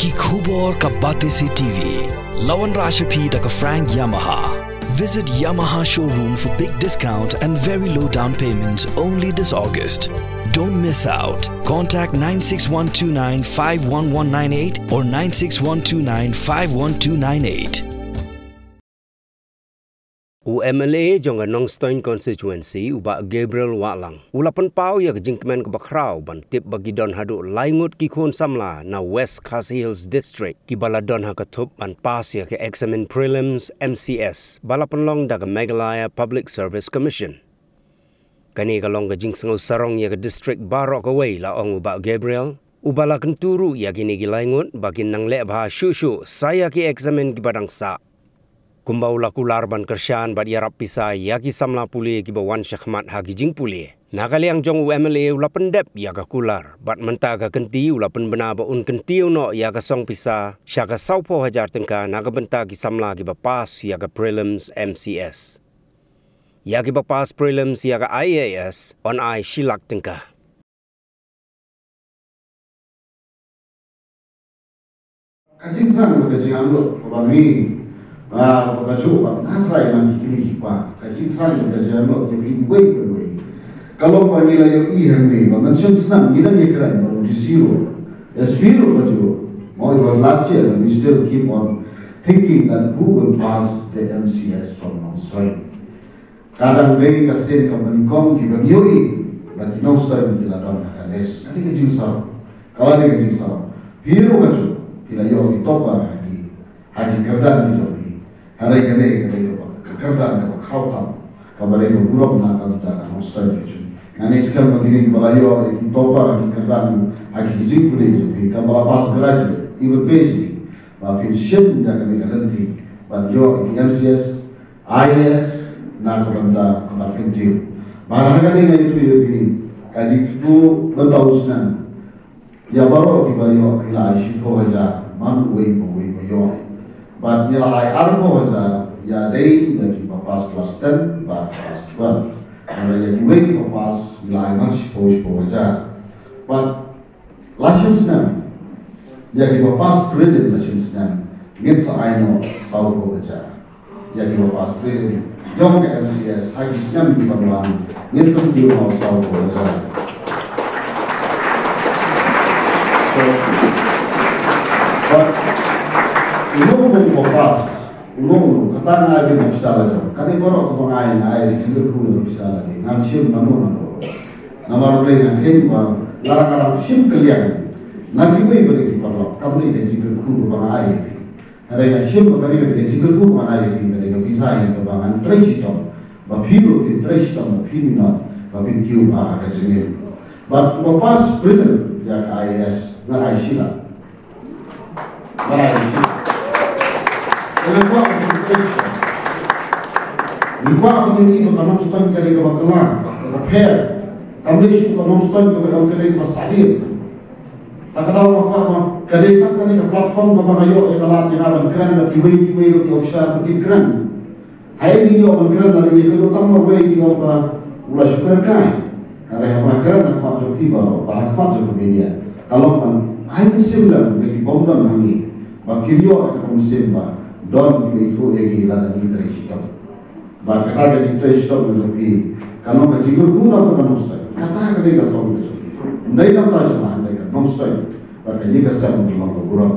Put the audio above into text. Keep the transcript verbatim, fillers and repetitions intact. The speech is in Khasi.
Ki khubor ka Batesi T V. La wanrah sha phi da ka Frank Yamaha. Visit Yamaha showroom for big discount and very low down payments only this August. Don't miss out. Contact nine six one two nine five one one nine eight or nine six one two nine five one two nine eight. U M L A jong ka Nongstoiñ Constituency, u Bah Gabriel Wahlang, u la pynpaw ïa ka jingkmen kaba khraw ban tip ba ki don haduh lai ngut ki khun samla na West Khasi Hills District kiba la don ha ka thup ban pass ïa ka eksamin prelims M C S ba la pynlong da ka Meghalaya Public Service Commission. Kane ka long ka jingsngew sarong ïa ka district baroh kawei, la ong u Bah Gabriel, uba la kyntu ruh ïa kine ki lai ngut ba kin nang leh bha shuh shuh sa ïa ki eksamin kiba dang sah. Kumba u la kular ban kyrshan bad ïarap pisa ïa ki samla pule kiba wan shakhmat ha ki jingpule, na ka liang jong u M L A u la pyndep ïa ka kular bad mynta ka kynti u la pynbna ba un kyntiew noh ïa ka song pisa sha ka sawphew hajar tyngka na ka bynta ki samla kiba pass ïa ka prelims M C S. Ïa kiba pass prelims ïa ka I A S yn ai shi lak tyngka. Ka jingthrang bad ka jingangnud kaba ngi, ah, kaba ka juh bad nga trai man ki kmie ki kpa. Ka jingthrang bad ka jingangnud jong phi iwei pa iwei ka long ba ngi la ïohi hangne ba mynshem snem ngi dang ïakren bad u D C ruh, S P ruh ka juh. Mo, it was last year and we still keep on thinking that who will pass the M C S from Nongstoiñ. Ka dang dei ka sien ka banyngkong kiba ngi ïohi ba ki Nongstoiñ ki la don ha ka list. Ka dei ka jingsarong. Ka la dei ka jingsarong. Phi ruh ka juh phi la ïoh ki topper ha ki, ha ki kyrdan ki jong phi. Hynrei kane ka dei kaba, ka kyrdan kaba khraw tam, kaba dei ka burom na ka bynta ka Nongstoiñ ka jong ngi. Nga ngeit skhem ba kine kiba la ïoh ki topper ha ki kyrdan, ha ki jingpule ki jong phi, kaba la pass graduate, even P H D, ba phin shim ïa kane ka lynti ban ïoh ki M C S, I A S, na ka bynta ka mat kyntiew. Bad ha kane nga ïathuh ïa phi, ka jingthmu bynta u snem ïa baroh kiba ïoh ngi la ai shiphew hajar man uwei pa uwei ba ïoh. Bad ngi la ai arphew hajar ïa dei ïa kiba pass class ten bad class twelve. Bad ïa kiwei kiba pass ngi la ai man shiphew, shiphew hajar. Bad la shim snem ïa kiba pass prelim, la shim snem ngin sa ai noh sawphew hajar. Ïa kiba pass prelim jong ka M C S ha ki snem kiban wan ngin kyntiew noh sawphew hajar. Bad uno uno uba pass, uno uno, kata nga ai beit na pisa la jong. Kane baroh kaba nga ai, nga ai da jingkyrkhu na pisa lade. Ngam shim nano nano. Namar balei? Nga kheiñ ba lada nga dang shim kylliang na kiwei pat ki paralok, kam dei ka jingkyrkhu kaba nga ai ïa phi. Hynrei nga shim ba kane ka dei ka jingkyrkhu kaba nga ai ïa phi, ka dei ka pisa ïa kaba ngan trei shitom, ba phi ruh phin trei shitom, ba phin minot, ba phin kiew bha ha ka jingim. Bad uba pass prelim ïa ka I A S ngan ai shi lak. Ngan ai shi lak. Te nga kwah ba phin trei shitom. Nga kwah ba phin ïohi ba ka Nongstoiñ ka dei kaba kylla, kaba pher. Kam dei shuh ka Nongstoiñ kaba ong ka dei kaba sahdien. Te ka daw nga kwah ba ka dei tang kane ka platform kaba nga ïoh ïa ka lad ïa nga ban kren bad kiwei kiwei ruh ki officer ba kin kren. Haei ngin ïoh ban kren lada ngi ïakynduh tang marwei ngi ong ba u la shu kren kai. Hynrei haba nga kren ha khmat jong phi baroh, bad ha khmat jong ka media, ka long ban ai mynsiem lem ïa ki bym don hangne ba kin ïoh ïa ka mynsiem ba don kiba ithuh ïa ngi lada ngi trei shitom. Bad kata ka jingtrei shitom ka jong phi ka long ka jingkyrkhu na ka Nongstoiñ. Kata ka dei ka thong ka jong phi. Ym dei na ka bynta jong nga, hynrei ka Nongstoiñ bad ka ïing ka sem ka long ka burom.